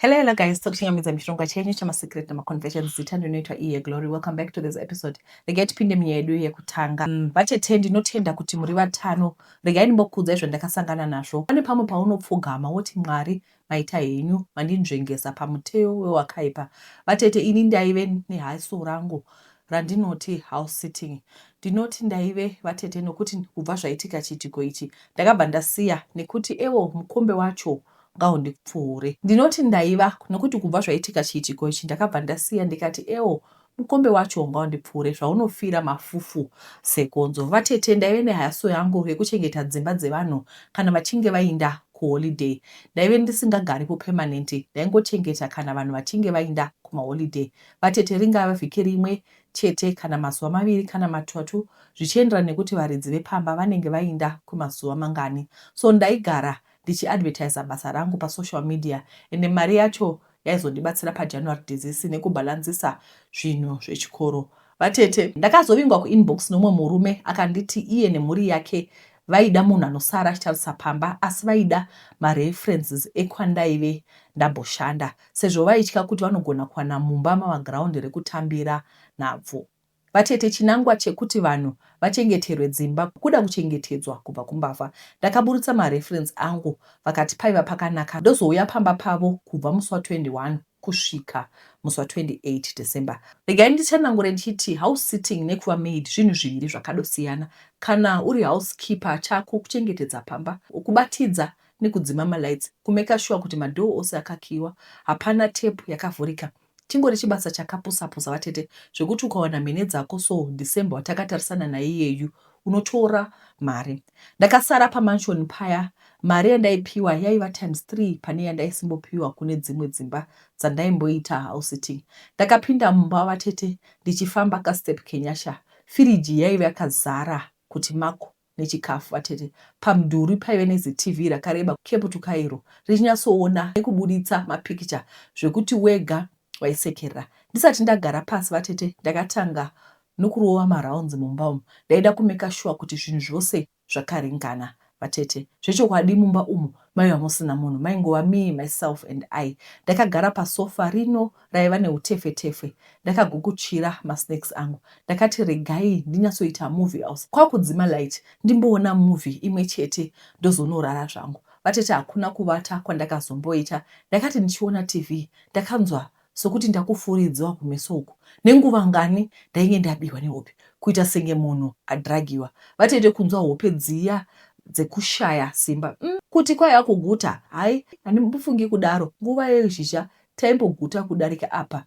Hello, hello guys, tokuchingamidza muchirongwa chenyu chamasecret nemaconfessions. Zita ndinoitwa iye Glory. Welcome back to this episode. Regai tipinde munyaya yedu yekutanga. Vatete, ndinotenda kuti muri vatano. Regai ndimbokuudzai zvandakasangana nazvo. Pane pamwe paunopfugama woti, Mwari, maita henyu, mandinzvengesa pamuteyo wewakaipa. Vatete, ini ndaive nehaso rangu randinoti house sitting. Ndinoti ndaive, vatete, nokuti kubva zvaitika chiitiko ichi ndakabva ndasiya nekuti ewo mukombe wacho ngaundipfuure. Ndinoti ndaiva, nokuti kubva zvaitika chiitiko ichi ndakabva ndasiya ndikati ewo mukombe wacho ngaundipfuure zvaunofira mafufu segonzo. Vatete, ndaive nehaso yangu yekuchengeta dzimba dzevanhu kana vachinge vainda kuholiday. Ndaive ndisingagaripo permanent, ndaingochengeta kana vanhu vachinge vainda kumaholiday. Vatete, ringava vhiki rimwe chete kana mazuva maviri kana matatu zvichienderana nekuti varidzi vepamba vanenge vainda kwemazuva mangani. So ndaigara ndichiadvertiser basa rangu pasocial media ende mari yacho yaizondibatsira paJanuary dizisi nekubhalansisa zvinhu zvechikoro. Vatete, ndakazovingwa kuinbox neumwe murume akanditi iye nemhuri yake vaida munhu anosara achitarisa pamba asi vaida mareferences ekwandaive ndamboshanda sezvo vaitya kuti vanogona kuwana mumba mava ground rekutambira nhabvu. Vatete, chinangwa chekuti vanhu vachengeterwe dzimba kuda kuchengetedzwa kubva kumbavha. Ndakaburitsa mareference angu vakati paiva pakanaka ndozouya pamba pavo kubva musi wa 21 kusvika musi wa 28 December. Regai nditsanangure ndichiti house sitting nekuva maid zvinhu zviviri zvakadosiyana. Kana uri house keeper chako kuchengetedza pamba, kubatidza nekudzima malights, kumaker sure kuti madoor ose akakiiwa, hapana tap yakavhurika. Chingori chibasa chakapusa pusa vatete zvekuti ukawana mhene dzako so December watakatarisana naye iyeyu unotora mari. Ndakasara pamansion paya mari yandaipiwa yaiva times 3 pane yandaisimbopiwa kune dzimwe dzimba dzandaimboita house sitting. Ndakapinda mumba vatete ndichifamba kastep kenyasha. Firiji yaiva yakazara kuti maku nechikafu vatete. Pamudhuri paive neziTV rakareba Cape to Cairo richinyatsoona nekuburitsa mapikicha zvekuti wega waisekerera. Ndisati ndagara pasi vatete ndakatanga nokurova marounds mumba umu. Ndaida kumeka sure kuti zvinhu zvose zvakaringana vatete. Zvechokwadi mumba umu maiva musina munhu maingova me, myself and I. Ndakagara pasofa rino raiva neutefetefe ndakagukuchira masnacks angu. Ndakati regai ndinyatsoita movie house kwakudzima light ndimboona movie imwe chete ndozonorara zvangu. Vatete hakuna kuvata kwandakazomboita ndakati ndichiona TV ndakanzwa sokuti ndakufuridziwa kumeso uku. Nenguva ngani ndainge ndabiwa nehope kuita senge munhu adragiwa. Vatete kunzwa hope dziya dzekushaya simba umm kuti kwaiva kuguta hayi handimbofungi kudaro nguva yezhizha Taimboguta kudarika apa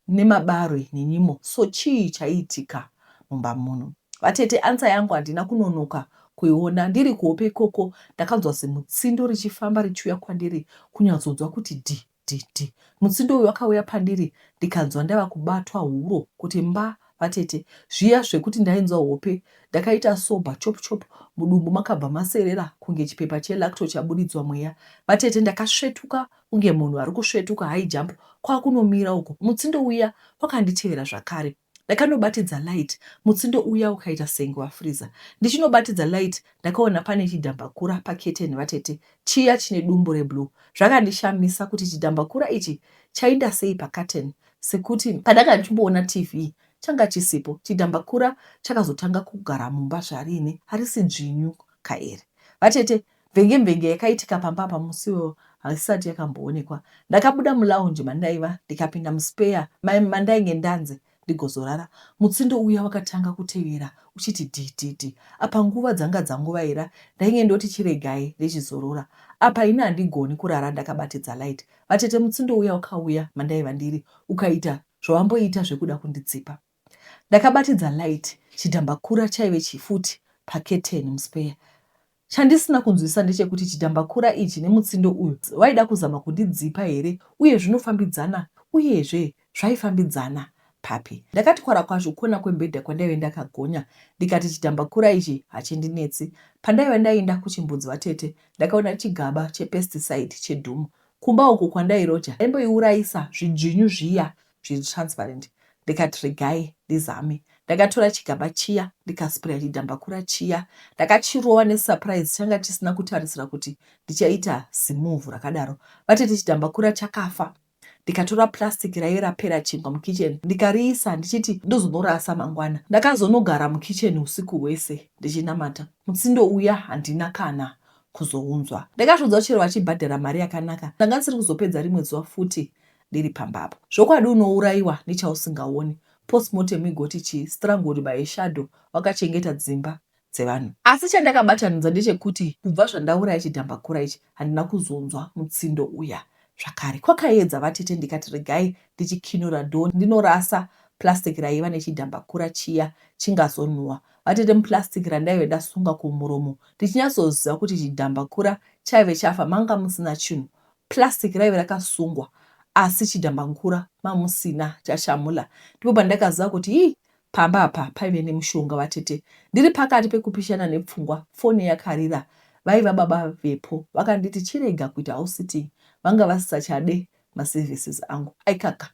nemabarwe nenyimo so chii chaiitika mumba muno? Vatete answer yangu handina kunonoka kuiona. Ndiri kuhope ikoko ndakanzwa zimutsindo richifamba richiuya kwandiri kunyatsonzwa kuti dhi dhi dhi. Mutsindo uyu wakauya pandiri ndikanzwa ndava kubatwa huro kuti mba vatete. Zviya zvekuti ndainzwa hope ndakaita sober chop chop mudumbu makabva maserera kunge chipepa chelacto chaburidzwa mweya. Vatete ndakasvetuka kunge munhu ari kusvetuka high jump kwakunomira uko mutsindo uya wakanditevera zvakare. Ndakanobatidza light mutsindo uya ukaita senge wafreezer. Ndichinobatidza light ndakaona pane chidhambakura pacurtain vatete chiya chine dumbu reblue. Zvakandishamisa kuti chidhambakura ichi chainda sei pacurtain sekuti pandanga ndichimboona TV changa chisipo. Chidhambakura chakazotanga kugara mumba zvarini harisi dzvinyu ka iri vatete. Mvenge-mvenge yakaitika pamba apa musi iwoyo haisati yakamboonekwa. Ndakabuda mulounge mandaiva ndikapinda muspare mandainge ndanzi ndigozorara. Mutsindo uya wakatanga kutevera uchiti dhi-dhi-dhi. Apa nguva dzanga dzangovaira ndainge ndoti chiregai ndichizorora. Apa ini handigoni kurara ndakabatidza light. Vatete mutsindo uya wakauya mandaiva ndiri ukaita zvawamboita zvekuda kunditsipa. Ndakabatidza light chidhambakura chaive chifuti paketeni muspare. Chandisina kunzwisisa ndechekuti chidhambakura ichi nemutsindo uyu vaida kuzama kundidzipa here uye zvinofambidzana uyezve zvaifambidzana papi. Ndakati kwara kwazvo kona kwembhedha kwandaive ndakagonya ndikati chidhambakura ichi hachindinetsi. Pandaiva ndainda kuchimbudzi vatete ndakaona chigaba chepesticide chedhumu kumba uko kwandairoja ndaimboiurayisa zvidzvinyu zviya zviri transparent ndikati regai ndizame. Ndakatora chigaba chiya ndikasprayer chidhambakura chiya. Ndakachirova nesurprise changa chisina kutarisira kuti ndichaita zimove rakadaro. Vatete chidhambakura chakafa. Ndikatora plastic raive rapera chingwa mukitchen ndikariisa ndichiti ndozonorasa mangwana. Ndakazonogara mukitchen usiku hwese ndichinamata. Mutsindo uya handina kana kuzounzwa. Ndakazviudza chero vachibhadhara mari yakanaka ndanga ndisiri kuzopedza rimwe zuva futi ndiri pamba apo. Zvokwadi unouraiwa nechausingaoni. Postmortem igoti chii? Strangled by a shadow wakachengeta dzimba dzevanhu. Asi chandakabatanidza ndechekuti kubva zvandauraya chidhambakura ichi handina kuzonzwa mutsindo uya zvakare. Kwakayedza vatete ndikati regai ndichikinura door ndinorasa plastic raiva nechidhambakura chiya chingazonhuwa. Vatete muplastic randaive ndasunga kumuromo ndichinyatsoziva kuti chidhambakura chaive chafa manga musina chinhu. Plastic raive rakasungwa asi chidhambakura mamusina chashamula. Ndipo pandakaziva kuti hii Pamba apa paive nemushonga vatete. Ndiri pakati pekupishana nepfungwa foni yakarira vaiva baba vepo vakanditi chirega kuita house sitting vanga vasisachade maservices angu. Aikaka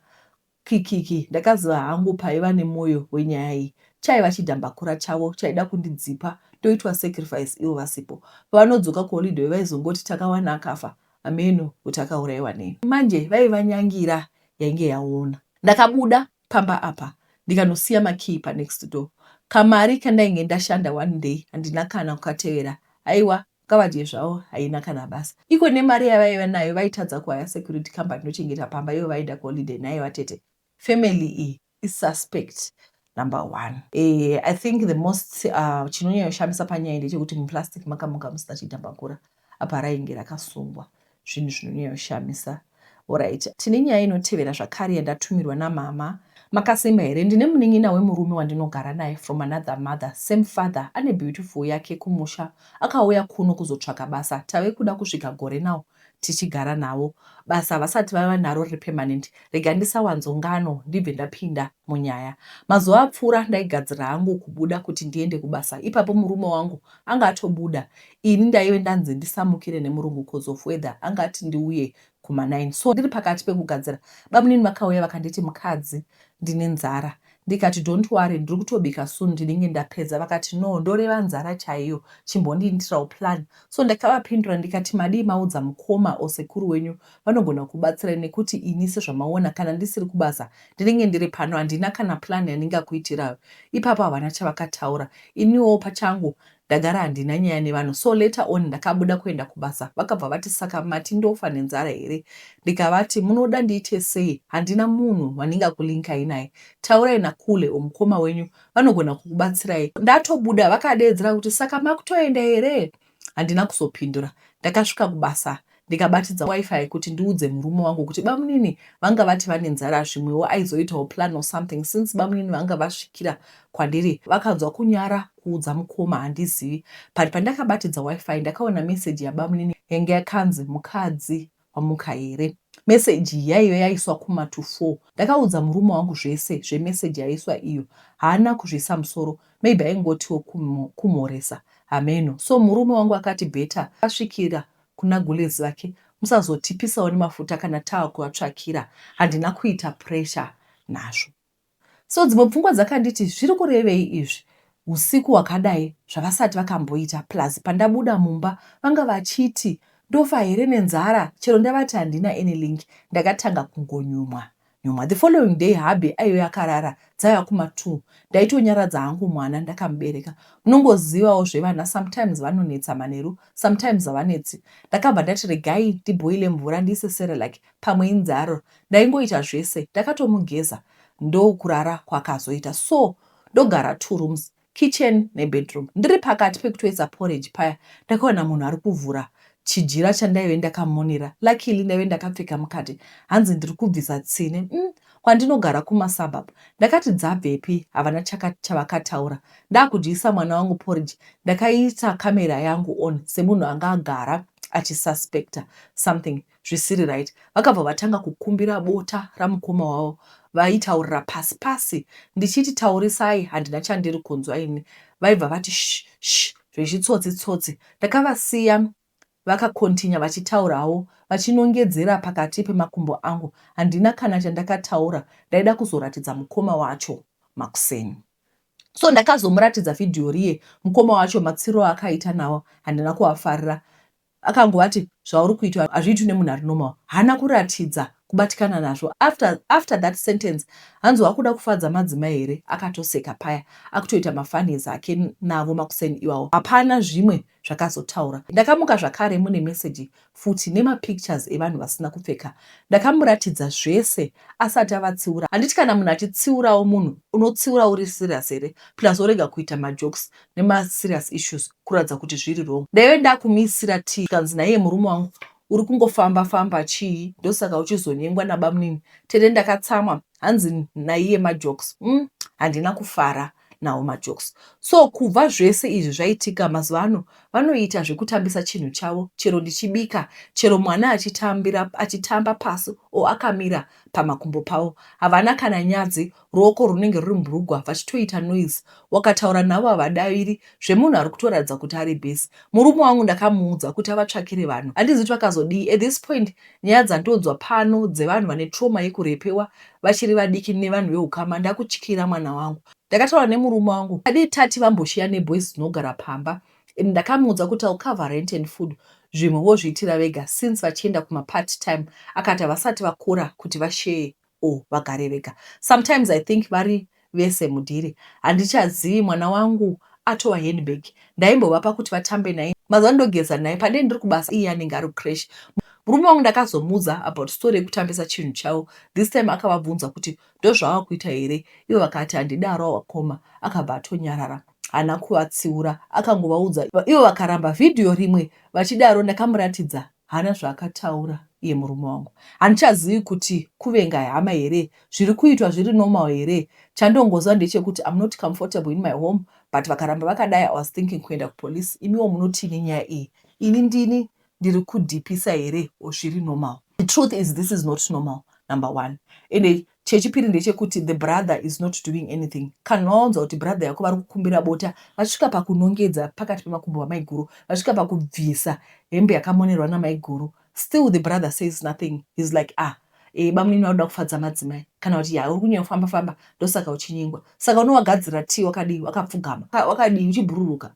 kikiki ndakaziva hangu paiva nemoyo wenyaya iyi. Chaiva chidhambakura chavo chaida kundidzipa ndoitwa sacrifice ivo vasipo. Pavanodzoka kuholiday vaizongoti takawana akafa hameno kuti akauraiwa nei. Manje vaiva nyangira yainge yaona. Ndakabuda pamba apa ndikanosiya makey panext door. Kamari kandainge ndashanda one day handina kana kukatevera haiwa ngavadye zvavo haina kana basa. Iko nemari yavaiva nayo vaitadza kuhaya security company inochengeta pamba ivo vaenda kuholiday nhai vatete. Family iyi isuspect number one. Eh, I think the most uh, chinonyanyoshamisa panyaya ndechekuti muplastic makamuka musina chidhambakura apa rainge rakasungwa zvinhu zvinonyanyoshamisa Alright, tine nyaya inotevera zvakare yandatumirwa namama. Makasimba here? Ndine munin'ina wemurume wandinogara naye from another mother, same father, ane beautiful yake kumusha. Akauya kuno kuzotsvaka basa, tave kuda kusvika gore now tichigara navo. Basa havasati vava naro riri permanent. Rega ndisawanzo ngano ndibve ndapinda munyaya. Mazuva apfuura ndaigadzirira hangu kubuda kuti ndiende kubasa. Ipapo murume wangu anga atobuda ini ndaive ndanzi ndisamukire nemurungu coz of weather anga ati ndiuye kuma 9 so ndiri pakati pekugadzira bamunini vakauya vakanditi mukadzi ndine nzara ndikati don't worry ndiri kutobika soon ndinenge ndapedza vakati no ndoreva nzara chaiyo chimbondiitirawo plan so ndakavapindura ndikati madii maudza mukoma or sekuru wenyu vanogona kubatsirai nekuti ini sezvamaona kana ndisiri kubasa ndinenge ndiri pano handina kana plan yandingakuitirayo ipapo havana chavakataura iniwo pachangu ndagara handina nyaya nevanhu so later on ndakabuda kuenda kubasa vakabva vati saka mati ndofa nenzara here ndikavati munoda ndiite sei handina munhu wandingakulinkai naye taurai nakule or mukoma wenyu vanogona kukubatsirai ndatobuda vakadeedzera kuti saka makutoenda here handina kuzopindura ndakasvika kubasa ndikabatidza wifi kuti ndiudze murume wangu kuti bamunini vanga vati vane nzara zvimwewo aizoitawo plan or something since bamunini vanga vasvikira kwandiri vakanzwa kunyara kuudza mukoma handizivi but pandakabatidza wifi ndakaona message yabamunini yange yakanzi mukadzi wamuka here message iyi yaive yaiswa kuma to 4 ndakaudza murume wangu zvese zvemessage yaiswa iyo haana kuzviisa musoro maybe aingotiwo kumhoresa hameno so murume wangu akati better asvikira kuna gulez vake musazotipisawo nemafuta kana tava kuvatsvakira handina kuita pressure nazvo so dzimwe pfungwa dzakanditi zviri kurevei izvi usiku hwakadai zvavasati vakamboita plus pandabuda mumba vanga vachiti ndofa here nenzara chero ndavati handina any link ndakatanga kungonyumwa nyumwa the following day hubby aive akarara dzaiva kuma 2 ndaitonyaradza hangu mwana ndakamubereka munongozivawo zvevana sometimes vanonetsa manheru sometimes havanetsi ndakabva ndati regai ndibhoile mvura ndiise cerelac pamwe inzara ndaingoita zvese ndakatomugeza ndokurara kwakazoita so ndogara two rooms kitchen nebedroom ndiri pakati pekutoisa porridge paya ndakaona munhu ari kuvhura chijira chandaive ndakamonera luckily ndaive ndakapfeka mukati hanzi ndiri kubvisa tsine mm, kwandinogara kumasuburb ndakati dzabvepi havana chavakataura ndakudyisa mwana wangu porridge ndakaita kamera yangu on semunhu anga agara achisuspecta something zvisiri right vakabva vatanga kukumbira bota ramukoma wavo vaitaurira pasi pasi ndichiti taurisai handina chandiri kunzwa ini vaibva vati sh sh zvechitsotsi tsotsi ndakavasiya vakakontinya vachitaurawo vachinongedzera pakati pemakumbo angu handina kana chandakataura ndaida kuzoratidza mukoma wacho makuseni so ndakazomuratidza vhidhiyo riye mukoma wacho matsiro akaita nawo handina kuafarira akangovati Zvauri kuitwa hazviitwi nemunhu ari normal. Haana kuratidza kubatikana nazvo. After, after that sentence hanzi wakuda kufadza madzimai here? Akatoseka paya akutoita mafunnies ake navo makuseni iwawo. Hapana zvimwe zvakazotaura. Ndakamuka zvakare mune message futi nemapictures evanhu vasina kupfeka. Ndakamuratidza zvese asati avatsiura. Handiti kana munhu achitsiurawo munhu unotsiura uri serious here? Plus worega kuita majokes nemaserious issues kuratidza kuti zviri wrong. Ndaive ndakumisira tea zvikanzi naiye murume wangu uri kungofamba famba chii ndosaka uchizonyengwa nabamunini tete ndakatsamwa hanzi naiye majokes umm handina kufara nawo majokes so kubva zvese izvi zvaitika mazuva ano vanoita zvekutambisa chinhu chavo chero ndichibika chero mwana achitambira achitamba pasi o akamira pamakumbo pavo havana kana nyadzi ruoko runenge ruri mubhurugwa vachitoita noise wakataura navo havadaviri zvemunhu ari kutoratidza kuti ari busy murume wangu ndakamuudza kuti avatsvakire vanhu handizivi kuti vakazodii at this point nyaya dzandonzwa pano dzevanhu vane trauma yekurepewa vachiri vadiki nevanhu veukama ndakutyira mwana wangu ndakataura nemurume wangu tadii tati vamboshiya neboys dzinogara pamba and ndakamuudza kuti I'll cover rent and food zvimwe vozviitira vega since vachienda kumapart time akati havasati vakura kuti vasheye or vagare vega sometimes I think vari vese mudhiri handichazivi mwana wangu atova handbag ndaimbovapa kuti vatambe naye mazuva ndogeza naye padei ndiri kubasa iye anenge ari kucrash murume wangu ndakazomuudza about story yekutambisa chinhu chavo this time akavabvunza kuti ndozvaava kuita here ivo vakati handidaro wakoma akabva atonyarara haana kuvatsiura akangovaudza ivo vakaramba vhidhiyo rimwe vachidaro ndakamuratidza haana zvaakataura iye murume wangu handichazivi kuti kuvenga hama here zviri kuitwa zviri normal here chandongoziva ndechekuti I'm not comfortable in my home but vakaramba vakadai I was thinking kuenda kupolice imiwo munotini nyaya iyi ini ndini ndiri kudhipisa here or zviri normal the truth is this is not normal number one ende chechipiri ndechekuti the brother is not doing anything kana waunza kuti brother yako vari kukumbira bota vasvika pakunongedza pakati pemakumbo vamaiguru vasvika pakubvisa hembe yakamonerwa namaiguru still the brother says nothing he's like ah e, bamunini vakuda kufadza madzimai kana kuti ya uri kunyanya kufamba famba ndosaka uchinyengwa saka unowagadzira tii wakadii wakapfugama wakadii uchibhururuka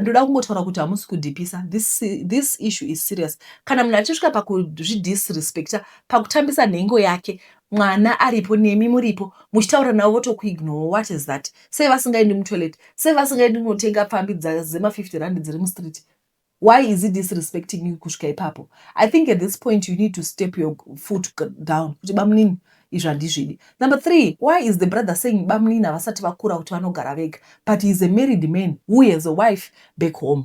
ndoda kungotaura kuti hamusi kudhipisa this, this issue is serious kana munhu achisvika pakuzvidisrespecta pakutambisa nhengo yake mwana aripo nemi muripo muchitaura navo votokuignore what is that sei vasingaendi mutoilet sei vasingaendi kunotenga pfambi dzema50 rand dziri mustreet why is he disrespecting you kusvika ipapo i think at this point you need to step your foot down kuti bamunini izvi handizvidi number three why is the brother saying bamunini havasati vakura kuti vanogara vega but he is a married man who has a wife back home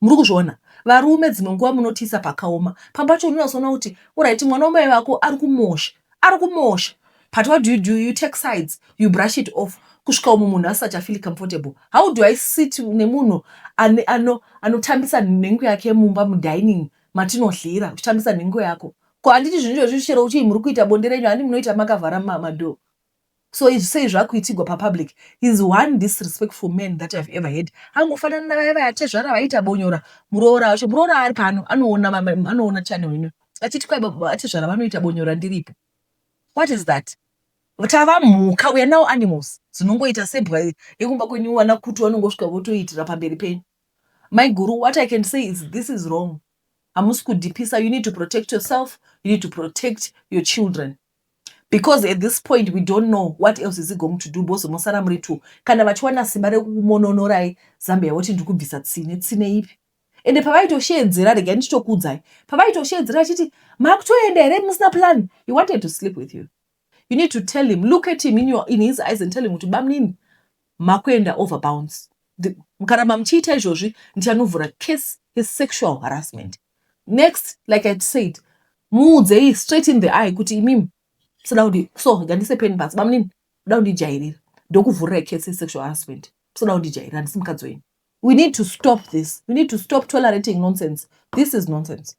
muri kuzviona varume dzimwe nguva munotiisa pakaoma pambacho unonazoona kuti alright mwana wamai vako ari kumosha ari kumosha but what do you do you take sides you brush it off kusvika umwe munhu asati afeel comfortable how do i sit nemunhu anotambisa ano nhengo yake mumba mudining matinodyira uchitambisa nhengo yako ko handiti zvinhu izvozvi chero uchii muri kuita bonde renyu handi munoita makavhara madoor so izvi sei zvakuitigwa papublic is one disrespectful man that I've ever had angofanana navaya vaya tezvara vaita bonyora muroora wacho muroora ari pano anoona anoona channel ino achiti kwai atezvara vanoita bonyora ndiripo what is that tava mhuka we are now animals dzinongoita sembwa yekumba kwenyu wana kuti vanongosvika votoitira pamberi penyu maiguru what i can say is this is wrong hamusi kudhipisa you need to protect yourself you need to protect your children because at this point we don't know what else is he going to do because musara muri two kana vachiwana simba rekumononorai zambia voti ndiri kubvisa tsine tsine ipi ende pavaitosheedzera regai ndichitokuudzai pavaitosheedzera vachiti makutoenda here musina plan he wanted to sleep with you you need to tell him look at him in, your, in his eyes and tell him kuti bamunini makuenda over bounds mukaramba muchiita izvozvi ndichanovhura case yesexual harassment next like i said muudzei straight in the eye kuti imimi musada kundi so ngandise peni pasi bamunini muda kundijairira ndokuvhurira case yesexual harassment musada kundijairira handisi mukadzi wenyu we need to stop this we need to stop tolerating nonsense this is nonsense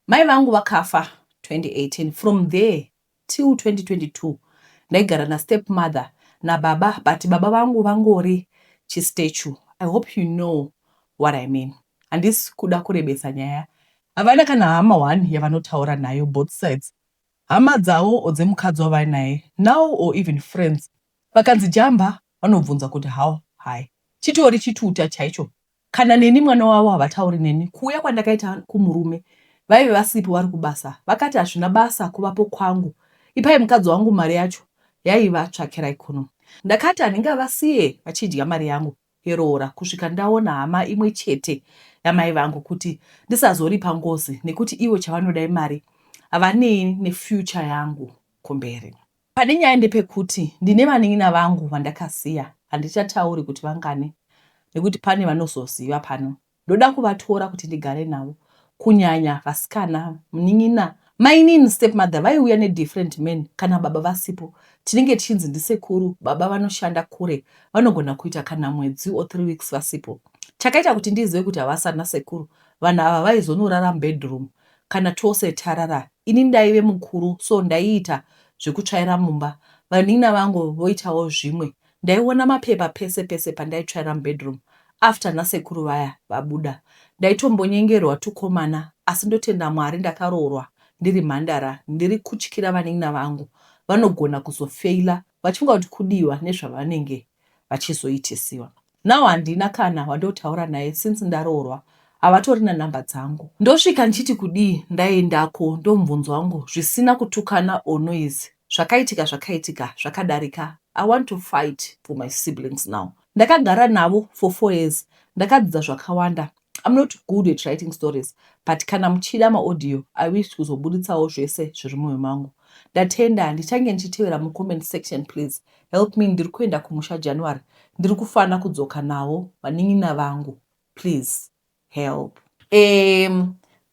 mai vangu vakafa 2018 from there till 2022 ndaigara nastep mother nababa but baba vangu vangori chistatue i hope you know what i mean handisi kuda kurebesa nyaya havana kana hama one yavanotaura nayo both sides hama dzavo or dzemukadzi wavainaye now or even friends vakanzi jamba vanobvunza kuti how high chitori chituta chaicho. Kana neni mwana wavo havatauri neni. Kuuya kwandakaita kumurume vaive vasipo vari kubasa. Vakati hazvina basa kuvapo kwangu ipai mukadzi wangu mari yacho yaiva tsvakirai kuno. Ndakati handingavasiye vachidya mari yangu yeroora kusvika ndaona hama imwe chete yamai vangu kuti ndisazoripa ngozi nekuti ivo chavanoda imari havanei nefuture yangu kumberi. Pane nyaya ndepekuti ndine vanin'ina vangu vandakasiya handichatauri kuti vangani nekuti pane vanozoziva pano. Ndoda kuvatora kuti ndigare navo kunyanya vasikana munin'ina mainini stepmother vaiuya nedifferent men kana baba vasipo tinenge tichinzi ndisekuru baba vanoshanda kure vanogona kuita kana mwedzi or 3 weeks vasipo. Chakaita kuti ndizive kuti havasi ana sekuru vanhu ava vaizonorara mubedroom kana tose tarara ini ndaive mukuru so ndaiita zvekutsvaira mumba vanin'ina vangu voitawo zvimwe. Ndaiona mapepa pese pese pandaitsvaira mubedroom after nasekuru vaya vabuda. Ndaitombonyengerwa tukomana asi ndotenda Mwari ndakaroorwa ndiri mhandara ndiri kutyira vanin'ina vangu vanogona kuzofeila vachifunga kuti kudiwa nezvavanenge vachizoitisiwa. Now handina kana wandotaura naye since ndaroorwa havatorina namba dzangu. Ndosvika ndichiti kudii ndaendako ndomubvunzo wangu zvisina kutukana or noise zvakaitika zvakaitika zvakadarika I want to fight for my siblings now. Ndakagara navo for 4 years ndakadzidza zvakawanda. I'm not good at writing stories but kana muchida maaudio I wish kuzobuditsawo zvese zviri mumwoyo mangu. Ndatenda ndichange ndichitevera mucomment section please help me ndiri kuenda kumusha January ndiri kufana kudzoka navo vanin'ina vangu please help.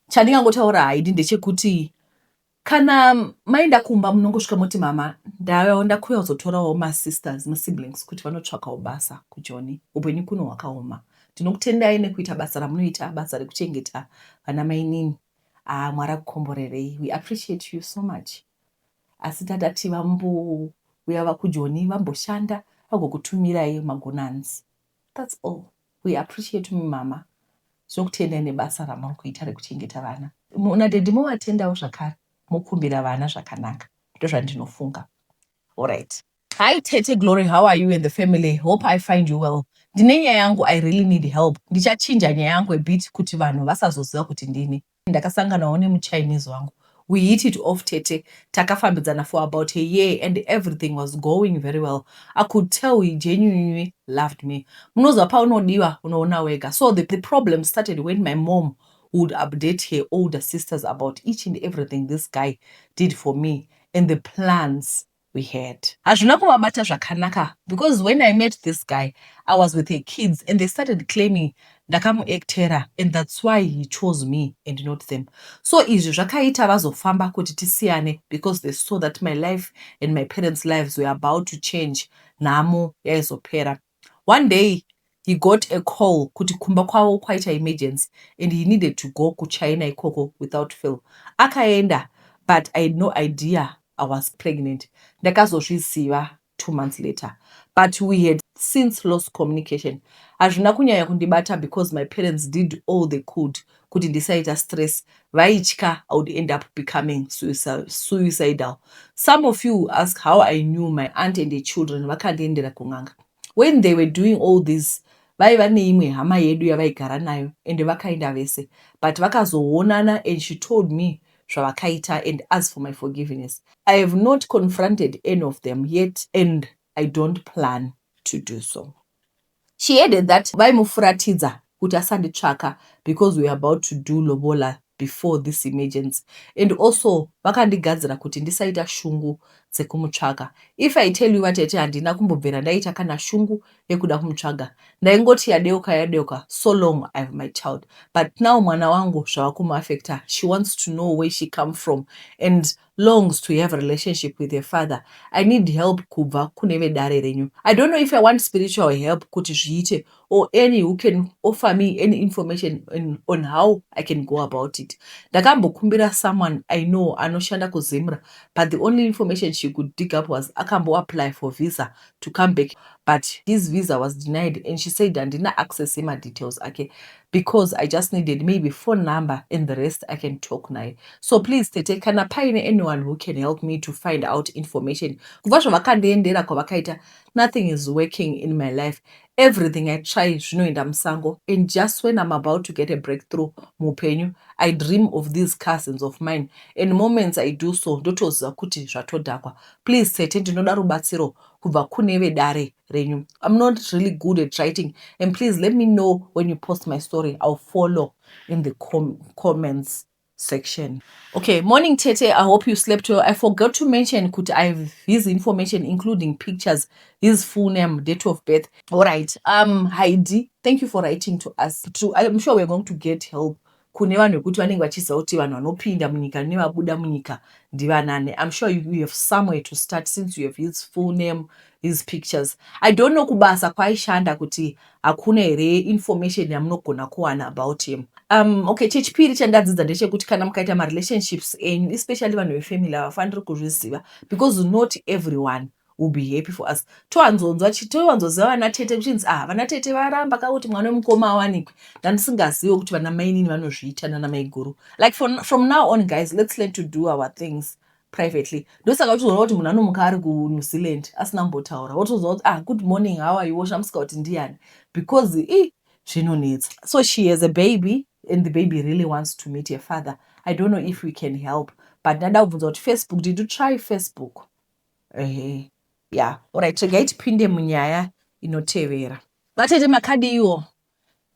Chandingangotaura haidi ndechekuti kana maenda kumba munongosvika moti mama ndakuuya kuzotorawo masisters masiblings kuti vanotsvakawo basa kuJoni. Upenyu kuno hwakaoma. Ndinokutendai nekuita basa ramunoita basa rekuchengeta vana mainini. Ah, Mwari akukomborerei. We appreciate you so much. Asi tadati vambouya vakuJoni vamboshanda vagokutumirai magonanzi. That's all. We appreciate you mama. Tinokutendai nebasa ramuri kuita rekuchengeta vana. Nadaddy movatendawo zvakare mokumbira vana zvakanaka. Ndozvandinofunga. Alright. Hi Tete Glory, how are you and the family? Hope I find you well. Ndine nyaya yangu, I really need help. Ndichachinja nyaya yangu a bit kuti vanhu vasazoziva kuti ndini. Ndakasanganawo nemuChinese wangu. We hit it off tete. Takafambidzana for about a year and everything was going very well. I could tell he genuinely loved me. Munoziva paunodiwa unoona wega. So the problem started when my mom would update her older sisters about each and everything this guy did for me and the plans we had. Hazvina kuvabata zvakanaka because when I met this guy, I was with her kids and they started claiming ndakamuactera and that's why he chose me and not them. So izvi zvakaita vazofamba kuti tisiyane because they saw that my life and my parents' lives were about to change. Nhamo yaizopera. One day he got a call kuti kumba kwavo kwaita emergency and he needed to go kuChina ikoko without fail. Akaenda but I had no idea I was pregnant. Ndakazozviziva 2 months later. But we had since lost communication. Hazvina kunyanya kundibata because my parents did all they could kuti ndisaita stress. Vaitya I would end up becoming suicidal. Some of you ask how I knew my aunt and her children vakandiendera kun'anga. When they were doing all this, vaiva neimwe hama yedu yavaigara nayo ende vakaenda vese but vakazoonana and she told me zvavakaita and asked for my forgiveness. I have not confronted any of them yet and I don't plan to do so. She added that vaimufuratidza kuti asanditsvaka because we were about to do lobola before this emergency and also vakandigadzira kuti ndisaita shungu dzekumutsvaka. If I tell you vatete handina kumbobvera ndaita kana shungu yekuda kumutsvaga. Ndaingoti yadeuka yadeuka so long I have my child. But now mwana wangu zvava kumuafecta. She wants to know where she come from and longs to have a relationship with her father. I need help kubva kune vedare renyu. I don't know if I want spiritual help kuti zviite or any who can offer me any information on how I can go about it. Ndakambokumbira someone I know anoshanda kuZimra but the only information she could dig up was akambo apply for visa to come back. But his visa was denied and she said handina access yemadetails ake because I just needed maybe phone number and the rest I can talk naye. So please tete, kana paine anyone who can help me to find out information. Kubva zvavakandiendera kwavakaita, nothing is working in my life. Everything I try zvinoenda musango, and just when I'm about to get a breakthrough muupenyu, I dream of these cousins of mine, and moments I do so ndotoziva kuti zvatodhakwa. Please tete, ndinoda rubatsiro kubva kune vedare renyu. I'm not really good at writing, and please let me know when you post my story. I'll follow in the comments section. Okay, morning tete, I hope you slept well. I forgot to mention kuti I have his information, including pictures, his full name, date of birth. All right, Heidi, thank you for writing to us. I'm sure we're going to get help kune vanhu vekuti vanenge vachiziva kuti vanhu vanopinda munyika nevabuda munyika ndivanani. I'm sure you have somewhere to start since you have his full name, his pictures. I don't know kubasa kwaaishanda kuti hakuna here information yamunogona kuwana about him. Okay, chechipiri chandadzidza ndechekuti kana mukaita marelationships enyu, especially vanhu vefamily, havafaniri kuzviziva because not everyone will be happy for us. Towanzonzwa, towanzoziva vana tete kuchinzi, ah, vana tete varamba kakuti mwana wemukoma awanikwe. Ndandisingazivi kuti vana mainini vanozviita nana maiguru. Like from now on, guys, let's learn to do our things privately. Ndosaka uchizoona kuti munhu anomuka ari kuNew Zealand asina kumbotaura, wotoziva kuti, "Ah, good morning, how are you?" Woshamusika kuti ndiani, because i zvinonetsa. So she has a baby and the baby really wants to meet her father. I don't know if we can help, but ndada kubvunza kuti Facebook, did you try Facebook? Ehe, yeah. Alright, regai tipinde munyaya inotevera. Vatete, makadiiwo?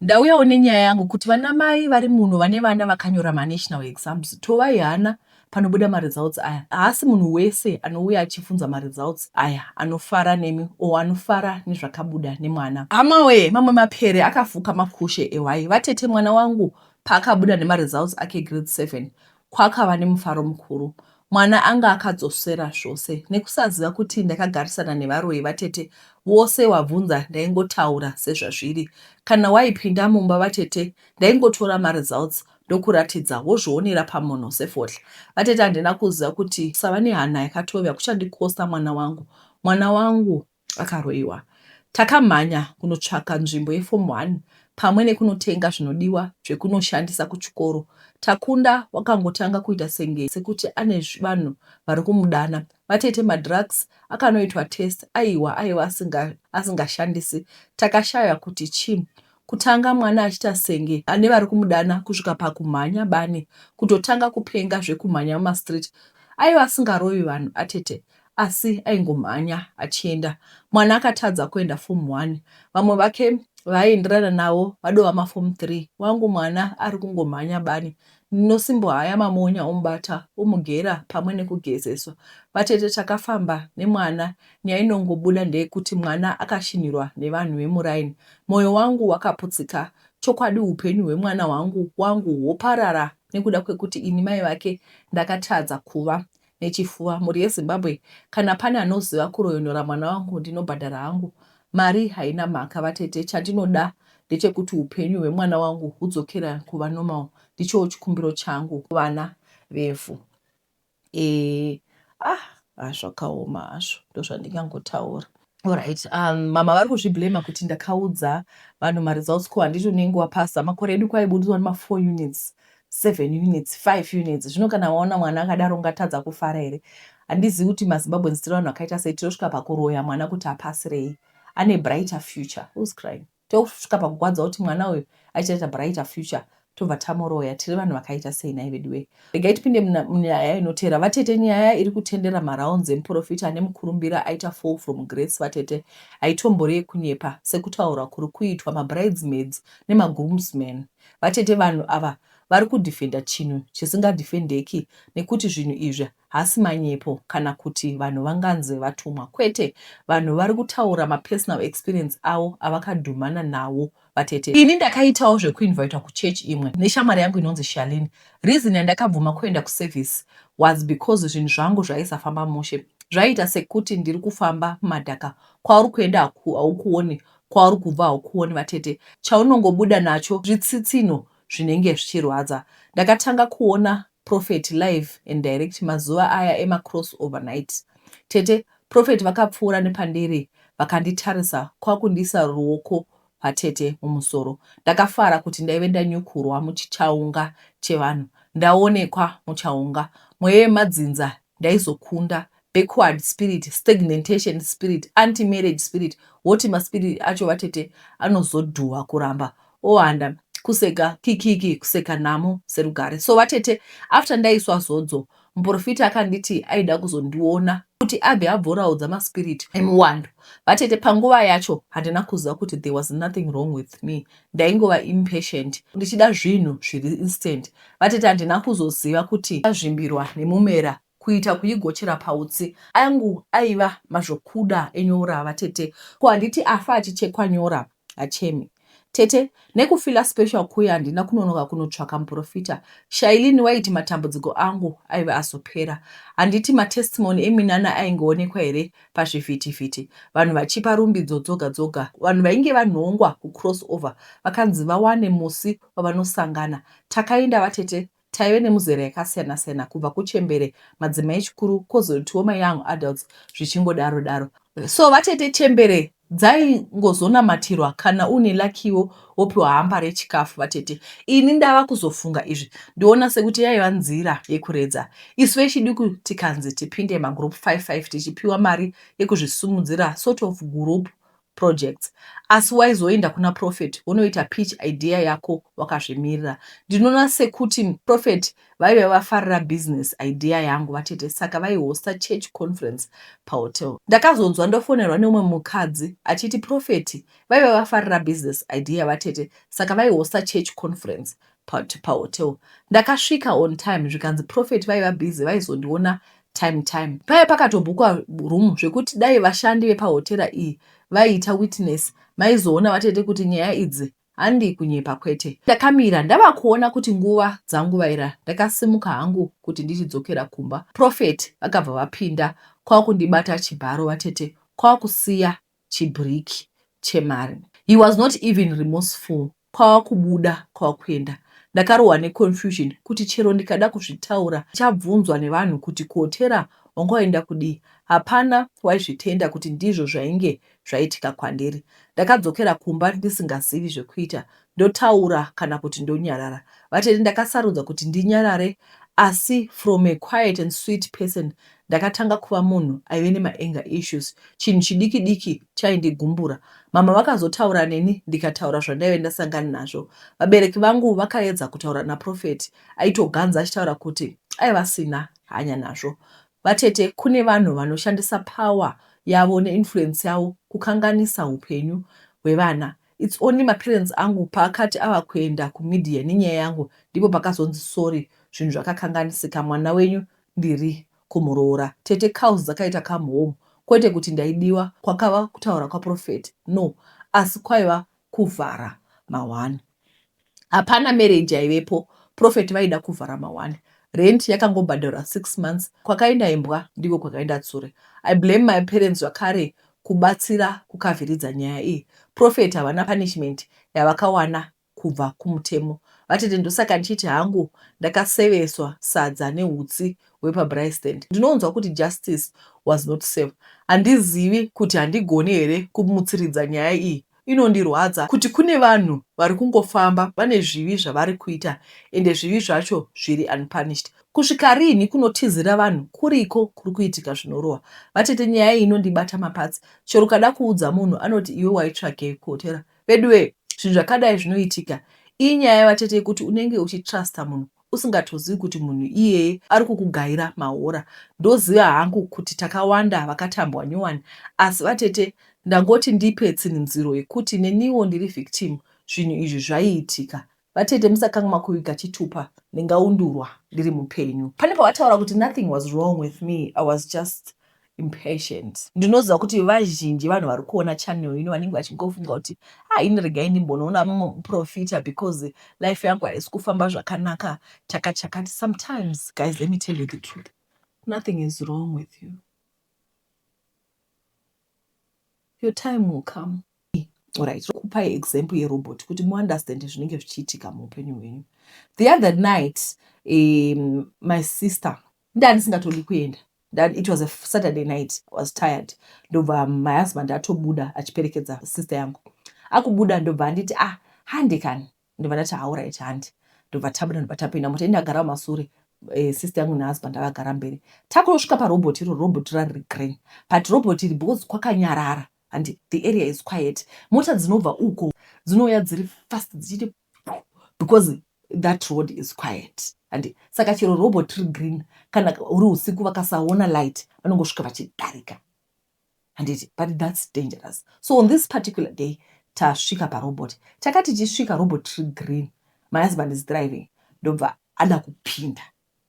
Ndauyawo nenyaya yangu kuti vana mai vari muno vane vana vakanyora manational exams, tovai hana panobuda maresults aya. Haasi munhu wese anouya achifunza maresults aya anofara nemi o anofara nezvakabuda nemwana. Hamawe, mamwe mapere akafuka makushe ehwai. Vatete, mwana wangu paakabuda nemaresults ake grade 7, kwakava nemufaro mukuru. Mwana anga akadzosera zvose nekusaziva kuti ndakagarisana nevaroyi. Vatete, vose wabvunza ndaingotaura sezvazviri. Kana waipinda mumba, vatete, ndaingotora maresults ndokuratidza, wozvionera pamunhu sefodya. Vatete, handina kuziva kuti kusava nehana yakatovya kuchandikosta mwana wangu. Mwana wangu akaroyiwa. Takamhanya kunotsvaka nzvimbo yeform 1 pamwe nekunotenga zvinodiwa zvekunoshandisa kuchikoro. Takunda wakangotanga kuita senge sekuti ane vanhu vari kumudana. Vatete, madrugs akanoitwa test, aiwa, aiwa, asingashandisi. Takashaya kuti chii. Kutanga mwana achiita senge ane vari kumudana, kusvika pakumhanya bani, kutotanga kupenga zvekumhanya mumastreet. Aiva asingarovi vanhu, atete, asi aingomhanya achienda. Mwana akatadza kuenda form 1. Vamwe vake vaaienderana navo vadova maform 3. Wangu mwana ari kungomhanya bani. Ndinosimbohaya mamonya omubata, omugera pamwe nekugezeswa. Vatete, takafamba nemwana. Nyaya inongobuda ndeyekuti mwana akashinhirwa nevanhu vemuraini. Mwoyo wangu wakaputsika chokwadi. Upenyu hwemwana wangu hwoparara nekuda kwekuti ini mai vake ndakatadza kuva nechifuva. Mhuri yeZimbabwe, kana pane anoziva kuroyonora mwana wangu, ndinobhadhara hangu. Mari haina mhaka, vatete. Chandinoda ndechekuti upenyu hwemwana wangu hudzokera kuva normal. Ndichowo chikumbiro changu, vana vevhu. Ah, zvakaoma hazvo, ndozvandingangotaura. Alright, mama vari kuzviblema kuti ndakaudza vanhu maresults, ko handiti unenge wapasa? Makore edu kwaibudiswa nema4 units, 7 units, 5 units. Zvino kana waona mwana akadaro, ungatadza kufara here? Handizivi kuti maZimbabweans tiri vanhu vakaita sei, tinosvika pakuroya mwana kuti apasirei, ane brighter future. Who's crying? Tosvika pakugwadza kuti mwana uyu achaita brighter future, tobva tamuroya. Tiri vanhu vakaita sei nai vedu? Regai tipinde munyaya inotera. Vatete, nyaya iri kutendera marounds emuprofita ane mukurumbira aita fall from grace. Vatete, haitombori yekunyepa sekutaura kuri kuitwa mabridesmaids nemagroomsmen. Vatete, vanhu ava vari kudhifenda chinhu chisingadhifendeki, nekuti zvinhu izvi hasi manyepo kana kuti vanhu vanganzi vatumwa. Kwete, vanhu vari kutaura mapersonal experience avo avakadhumana nawo. Vatete, ini ndakaitawo zvekuinvitwa kuchechi imwe neshamwari yangu inonzi Shalini. Reason yandakabvuma kuenda kuservice was because zvinhu zvangu zvaisafamba mushe. Zvaiita sekuti ndiri kufamba mumadhaka. Kwauri kuenda haukuoni, kwauri kubva haukuoni. Vatete, chaunongobuda nacho zvitsitsino zvinenge zvichirwadza. Ndakatanga kuona prophet live and direct mazuva aya emacross overnight. Tete, prophet vakapfuura nepandiri. Vakanditarisa kwakundiisa ruoko vatete mumusoro. Ndakafara kuti ndaive ndanyukurwa muchichaunga chevanhu. Ndaonekwa muchaunga. Mweya yemadzinza ndaizokunda. Backward spirit, stagnantation spirit, anti marriage spirit, woti maspirit acho vatete anozodhuva kuramba ohanda kuseka kikiki kuseka nhamo serugare. So vatete after ndaiswa zodzo muprofita akanditi aida kuzondiona kuti abve abvoraudza maspirit emuwando. Vatete panguva yacho handina kuziva kuti there was nothing wrong with me. Ndaingova impatient ndichida zvinhu zviri instant. Vatete handina kuzoziva kuti ndazvimbirwa nemumera kuita kuigochera pautsi. Angu aiva mazvokuda enyora vatete. Ko handiti afa achichekwa nyora hachemi. Tete, nekufila special kuya handina kunonoka kunotsvaka muprofita. Shailene waiti matambudziko angu aive azopera. Handiti matestimony eminana aingoonekwa here pazvivhitivhiti vanhu vachipa rumbidzo dzoga dzoga. Vanhu vainge vanhongwa kucross over vakanzi vawane musi wavanosangana. Takaenda vatete Taive nemuzera yakasiyana siyana kubva kuchembere, madzimai echikuru kozotiwo mayoung adults zvichingodaro daro. So vatete chembere dzaingozonamatirwa kana une luckywo wopiwa hamba rechikafu vatete. Ini ndava kuzofunga izvi ndoona sekuti yaiva nzira yekuredza. Isu vechiduku tikanzi tipinde magroup 5 5 tichipiwa mari yekuzvisumudzira sort of group projects asi waizoenda kuna prophet wonoita pitch idea yako wakazvimirira. Ndinoona sekuti prophet vaive vafarira business idea yangu vatete saka vaihosta church conference pahotel. Ndakazonzwa ndofonerwa neumwe mukadzi achiti prophet vaive vafarira business idea vatete saka vaihosta church conference pahotel. Ndakasvika on time zvikanzi prophet vaiva busy vaizondiona time time. Paive pakatobhukwa room zvekuti dai vashandi vepahotera iyi vaiita witness maizoona vatete kuti nyaya idzi handi kunyepa kwete. Ndakamira ndava kuona kuti nguva dzanguvaira ndakasimuka hangu kuti ndichidzokera kumba. Prophet vakabva vapinda kwakundibata chibharo vatete kwakusiya chibrick chemari. He was not even remorseful kwava kubuda kwava kuenda. Ndakarohwa neconfusion kuti chero ndikada kuzvitaura ndichabvunzwa nevanhu kuti kuhotera wanga waenda kudii. Hapana waizvitenda kuti ndizvo zvainge zvaitika kwandiri. Ndakadzokera kumba ndisingazivi zvekuita ndotaura kana kuti ndonyarara. Vatete ndakasarudza kuti ndinyarare asi from a quiet and sweet person ndakatanga kuva munhu aive nemaanger issues. Chinhu chidiki diki chaindigumbura. Mama vakazotaura neni ndikataura zvandaive ndasangana nazvo. Vabereki vangu vakaedza kutaura naProphet aitoganza achitaura kuti aiva asina hanya nazvo. Vatete kune vanhu vanoshandisa power yavo neinfluence yavo kukanganisa hupenyu hwevana. It's only maparents angu paakati ava kuenda kumedia nenyaya yangu ndipo pakazonzi sorry zvinhu zvakakanganisika mwana wenyu ndiri kumuroora. Tete cows dzakaita come home kwete kuti ndaidiwa kwakava kutaura kwaprophet no asi kwaiva kuvhara mahwani. Hapana marriage yaivepo prophet vaida kuvhara mahwani. Rent yakangobhadharwa 6 months kwakaenda imbwa ndiko kwakaenda tsuri. I blame my parents zvakare kubatsira kukavhiridza nyaya iyi. Prophet havana punishment yavakawana kubva kumutemo. Vatete ndosaka ndichiti hangu ndakaseveswa sadza nehutsi hwepabraai stand. Ndinonzwa kuti justice was not served. Handizivi kuti handigoni here kumutsiridza nyaya iyi. Inondirwadza kuti kune vanhu vari kungofamba vane zvivi zvavari kuita ende zvivi zvacho zviri unpunished. Kusvika rinhi kunotizira vanhu kuriko kuri kuitika zvinorohwa. Vatete nyaya iyi inondibata mapatsi. Chero ukada kuudza munhu anoti iwe waitsvagei kuhotera. Veduwee zvinhu zvakadai zvinoitika. Inyaya vatete yekuti unenge uchitruster munhu usingatozivi kuti munhu iyeye ari kukugaira mahora. Ndoziva hangu kuti takawanda vakatambwa nyowani asi vatete ndangoti ndipe tsinhidziro yekuti neniwo ndiri victim zvinhu izvi zvaiitika. Vatete musakanganwa kuviga chitupa ndingaundurwa ndiri mupenyu. Pane pavataura kuti nothing was wrong with me I was just impatient. Ndinoziva kuti vazhinji vanhu vari kuona channel ino vanenge vachingofunga kuti ah ini regai ndimbonoona muprofita because life yangu haisi kufamba zvakanaka chakati chakati. Sometimes guys let me tell you the truth nothing is wrong with you. Your time will come. Alright, kupai example yerobot kuti muunderstand zvinenge zvichiitika muupenyu hwenyu. The other night um, my sister ndandisingatodi kuenda. That it was a Saturday night, I was tired. Ndobva my husband atobuda achiperekedza sister yangu. Akubuda ndobva anditi, "Ah, handi kani." Ndobva ndati, "Alright, handi." Ndobva tabuda, ndobva tapinda mota. Indagara mumasure, sister yangu nehusband avagara mberi. Takutosvika parobot iro, robot rari green, but robot iri, because kwakanyarara and the area is quiet, mota dzinobva uko dzinouya dziri fast dzichiti because that road is quiet. And saka chero robot riri green, kana uri usiku vakasaona light, vanongosvika vachidarika, handiti? But that's dangerous. So on this particular day tasvika parobot, takati tichisvika, robot riri green, my husband is driving, ndobva ada kupinda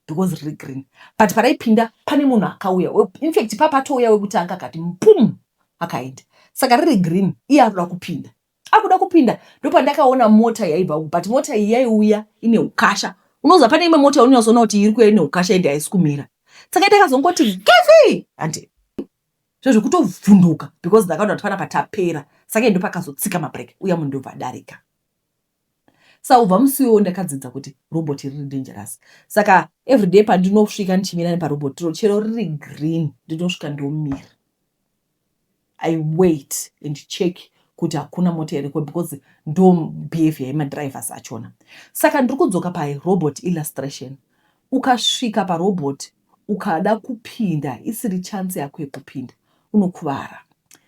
because riri green. But paraipinda pane munhu akauya, infact papatouya wekutanga akati pum, akaenda. Saka riri green, iye akuda kupinda, akuda kupinda. Ndopandakaona mota yaibva uku, but mota iyi yaiuya ine ukasha. Unoziva pane imwe mota yaunonyatsoona kuti iri kuuya ine ukasha, ende haisi kumira. Saka takazongoti gefi, handi zvo zvekutovhunduka, because ndakaona kuti panapa tapera. Saka ndopakazotsika mabreki, uya munhu ndobva adarika. Saka ubva musi iwowo ndakadzidza kuti robot riri dangerous. Saka everyday pandinosvika ndichimira neparobot iro, chero riri green, ndinosvika ndomira. I wait and check kuti hakuna mota iriko, because ndo behavior yemadrivers achona. Saka ndiri kudzoka parobot illustration. Ukasvika parobot ukada kupinda isiri chance yako yekupinda, unokuvara.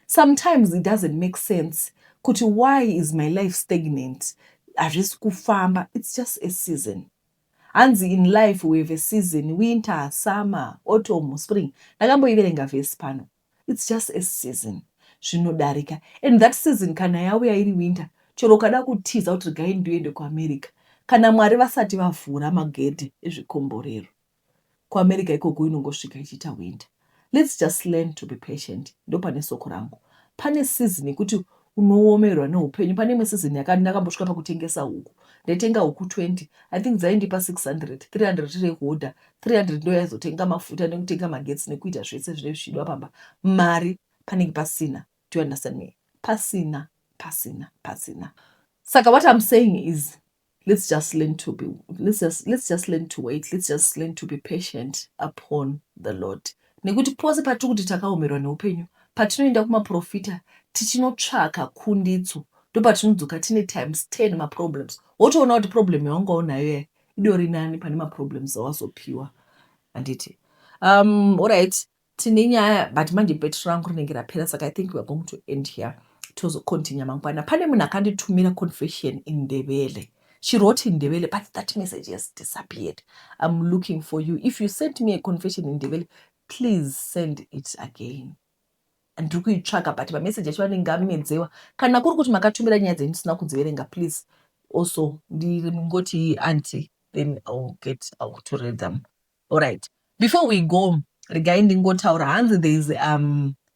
Sometimes it doesn't make sense kuti why is my life stagnant, hazvisi kufamba. It's just a season. Hanzi in life we have a season: winter, summer, autumn, spring. Ndakamboiverenga vhesi pano. It's just a season, zvinodarika. And that season kana yauya iri winter, chero ukada kutiza kuti regai ndiende kuAmerica, kana Mwari vasati vavhura magedhe ezvikomborero, kuAmerica ikoko inongosvika ichiita winter. Let's just learn to be patient. Ndo pane soko rangu. Pane season yekuti unoomerwa neupenyu. Pane imwe season yakati ndakambosvika pakutengesa huku. Ndaitenga huku 20, I think dzaindipa 600, 300 rekuhodha, 300 ndo yaizotenga mafuta nekutenga magetsi nekuita zvese zvinenge zvichidiwa pamba. Mari panenge pasina. Do you understand me? Pasina, pasina, pasina. Saka what I'm saying is, let's just learn to wait. Let's just learn to be patient upon the Lord, nekuti pose patiri kuti takaomerwa neupenyu, patinoenda kumaprofita tichinotsvaka kunditso, ndopatinodzoka tine times 10 maproblems. Wotoona kuti problem yawanga unayo yaya idori nani pane maproblems awazopiwa, handiti? Alright, tine nyaya, but manje betri rangu rinenge rapera, saka I think we are going to end here, tozocontinue mangwana. Pane munhu akanditumira confession in Ndebele. She wrote in Ndebele, but that message has disappeared. I'm looking for you. If you sent me a confession in Ndebele, please send it again. Ndiri kuitsvaga, but mameseji acho anenge amedzewa. Kana kuri kuti makatumira nyaya dzenyu ndisina kudziverenga, please also ndingoti aunty, then I'll get to read them. Alright, before we go, regai ndingotaura. Hanzi there is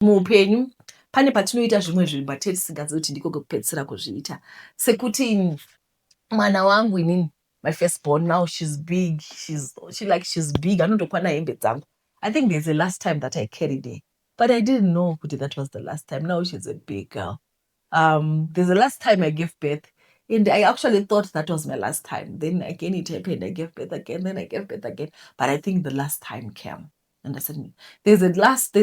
muupenyu pane patinoita zvimwe zvinhu, but tisingazivi kuti ndiko kwekupedzisira kuzviita. Sekuti mwana wangu inini, my first born, now she's big, she's big, anondokwana hembe dzangu. I think there's a last time that I carried her, but I didn't know kuti that was the last time. Now she's a big girl. There's a last time I gave birth, and I actually thought that was my last time. Then again it happened, I gave birth again, then I gave birth again, but I think the last time came. Understand me? There's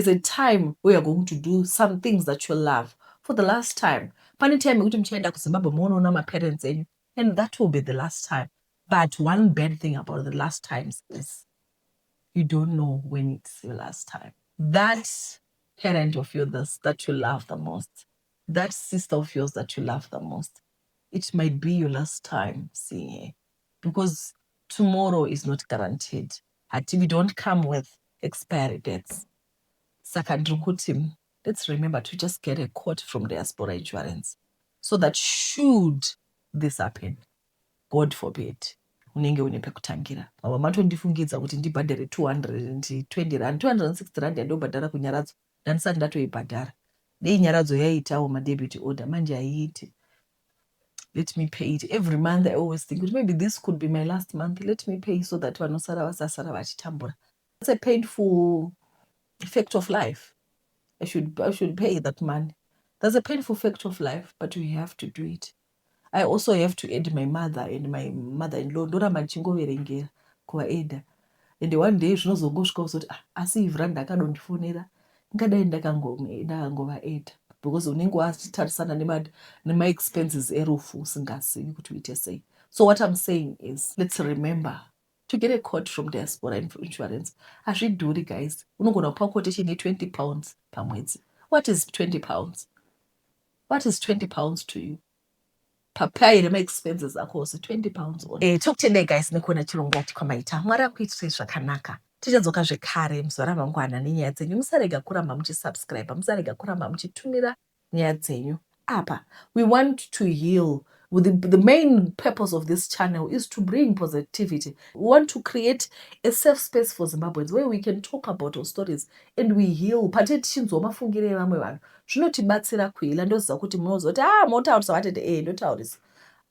a time we are going to do some things that you love for the last time. Pane time yekuti muchaenda kuZimbabwe muonoona maparents enyu, and that will be the last time. But one bad thing about the last times is you don't know when it's your last time. That parent of yours that you love the most, that sister of yours that you love the most, it might be your last time seeing her, because tomorrow is not guaranteed. Hati, we don't come with expiry dates. Saka ndiri kuti let's remember to just get a quote from Diaspora Insurance so that should this happen, God forbid, unenge une pekutangira. Mava matondifungidza kuti ndibhadhare R220, R260 yandobhadhara kuNyaradzo. Ndandisati ndatoibhadhara. Dei Nyaradzo yaiitawo madebit order, manje haiiti. Let me pay it every month. I always think kuti maybe this could be my last month. Let me pay so that vanosara vasasara vachitambura. It's a painful fact of life. I should pay that money. That's a painful fact of life, but we have to do it. I also have to add my mother and my mother-in-law. Ndoramba ndichingoverengera kuvaadda. And one day zvinozongosvika uzoti, "Ah, asi Ivra ndakadondifonera, ingadai ndakangova eda," because unenge wachitarisana nemaexpenses erufu usingazivi kuti uite sei. So what I'm saying is, let's remember to get a quote from Diaspora Insurance. Hazvidhuri, guys. Unogona kupa quotation ye£20 pamwedzi. What is £20? What is £20 to you papai remaexpenses ako ose? £20 on. Tokutendai guys nekuona chirongwa kwamaita. Mwari akuitirei zvakanaka. Tichadzoka zvekare muzuva ramangwana nenyaya dzenyu. Musarega kuramba muchisubscribe, musarega kuramba muchitumira nyaya dzenyu apa. We want to heal. The main purpose of this channel is to bring positivity. We want to create a safe space for Zimbabweans where we can talk about our stories and we heal. Pate tichinzwa mafungiro evamwe vanhu, zvinotibatsira kuheala. Ndoziva kuti munozoti, "Ah, motaurisa vatete." E, ndotaurisa,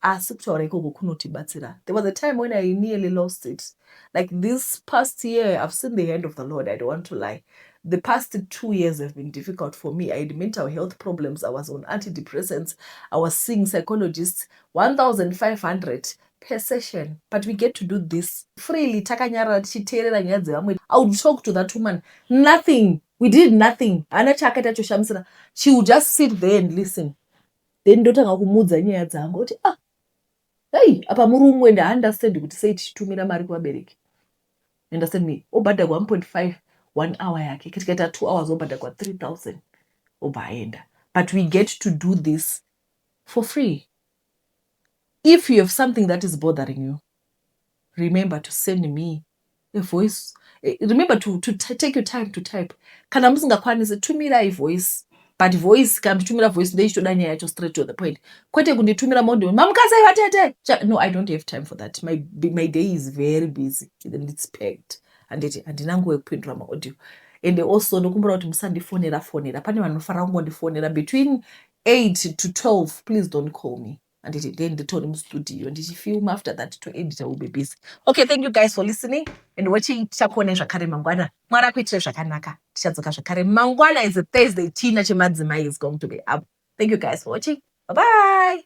asi kutaura ikoko kunotibatsira. There was a time when I nearly lost it. Like this past year, I've seen the hand of the Lord. I don't want to lie, the past 2 years have been difficult for me. I had mental health problems. I was on antidepressants. I was seeing psychologists, 1500 per session. But we get to do this freely, takanyarara, tichiteerera nyaya dzevamwe. I would talk to that woman. Nothing, we did nothing. Haana chaakaita choshamisira. She would just sit there and listen. Then ndotanga kumuudza nyaya dzangu, kuti, "Ah, hei, apa murumwe ndaunderstand kuti sei tichitumira mari kuvabereki." Understand me? Obhadharwa 1.5 one hour yake. Tikaita 2 hours, obhadharwa 3000, obva aenda. But we get to do this for free. If you have something that is bothering you, remember to send me a voice. Remember to take your time to type. Kana musingakwanisi, tumirai voice. But voice, kana muchitumira voice, ndeichitoda nyaya yacho straight to the point, kwete kunditumira mondi, "Mamukasei vatete." No, I don't have time for that. My day is very busy and it's packed. Handiti handina nguva yekupindura maaudio. And also ndokumbura kuti musandifonera fonera. Pane vanofanira kungondifonera between 8 to 12. Please don't call me, handiti? Then nditori mustudio ndichifilm. After that, to edit, will be busy. Okay, thank you guys for listening and watching. Tichakuonai zvakare mangwana. Mwari akuitire zvakanaka. Tichadzoka zvakare mangwana. Is a Thursday. Tina chemadzimai is going to be up. Thank you guys for watching. Bye bye.